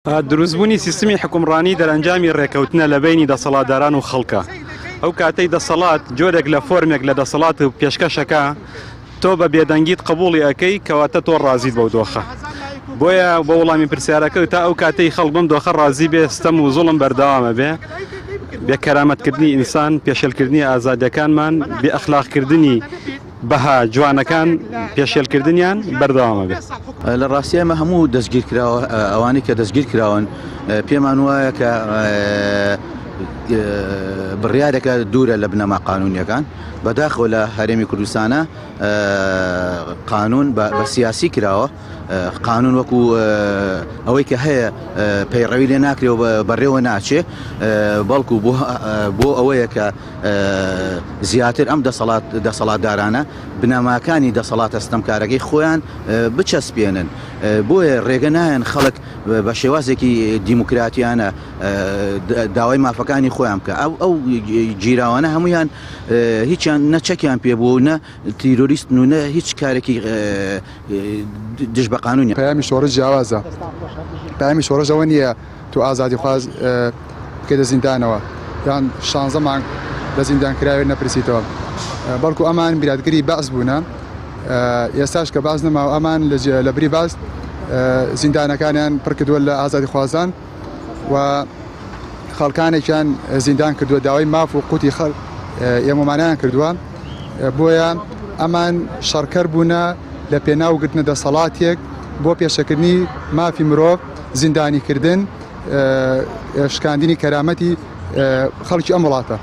دروستبوونی سیستمی حوکمڕانی دەرئەنجامی ڕێکەوتنە لە بەینی دەسەڵاتداران و خەڵکە. ئەو کاتەی دەسەڵات جۆرێک لە فۆرمێک لە دەسەڵات پێشکەشەکا تۆ بە بێدەنگیت قبوڵی ئەکەی کەواتە تۆ ڕازیت بەو دۆخە. بۆیە بۆ وەڵامی پرسیارەکە تا ئەو کاتەی خەڵک بەم دۆخە ڕازی بێ ستەم و زوڵم بەردەوامە بێ بێ کەرامەتکردنی ئینسان، پێشێلکردنی ئازادیەکانمان، بێ ئەخلاقکردنی بەها جوانەکان پێشێلکردنیان بەردەوامە بێت. لە ڕاستی ئێمە هەموو دەستگیرکراوە ئەوانەی کە دەستگیر کراون پێمان وایە کە بڕیارێکە دوورە لە بنەما قانونیەکان بەداخەوە لە هەرێمی کوردستانە قانون بە سیاسی کراوە قانون وەکو ئەوەی کە هەیە پەیڕەوی لێ ناکرێ و بەڕێوە ناچێ بەڵکو بۆ ئەوەیە کە زیاتر ئەم دەسەڵات دەسەڵاتدارانە بنەماکانی دەسەڵاتە ستەمکارەکەی خۆیان بچەسپێنن بۆیە ڕێگە نایەن خەڵک بە شێوازێکی دیموکراتیانە داوای مافەکانی خۆیان بکە ئەو ئەو گیراوانە هەمویان هیچیان نە چەکیان پێ بوو نە تیرۆریستن و نە هیچ کارێکی دژ بە قانونیان. پەیامی شۆڕش جیاوازە، پەیامی شۆڕش ئەوە نییە تۆ ئازادیخواز بکەیتە زیندانەوە یان شانزە مانگ لە زیندان کراوێت نەپرسیتەوە، بەڵکو ئەمان میراتگری بەعس بوونە، ئێستاش کە بەعس نەماوە ئەمان لە بری بەعس زیندانەکانیان پڕکردووە لە ئازادیخوازان و خەڵکانێکیان زیندان کردووە داوای ماف و قوتی خەڵ ئێمەمانیان کردووە بۆیە ئەمان شەڕکەر بوونە لە پێناو گرتنە دەسەڵاتێک بۆ پێشەکردنی مافی مرۆڤ زیندانیکردن شکاندنی کەرامەتی خەڵکی ئەم وڵاتە.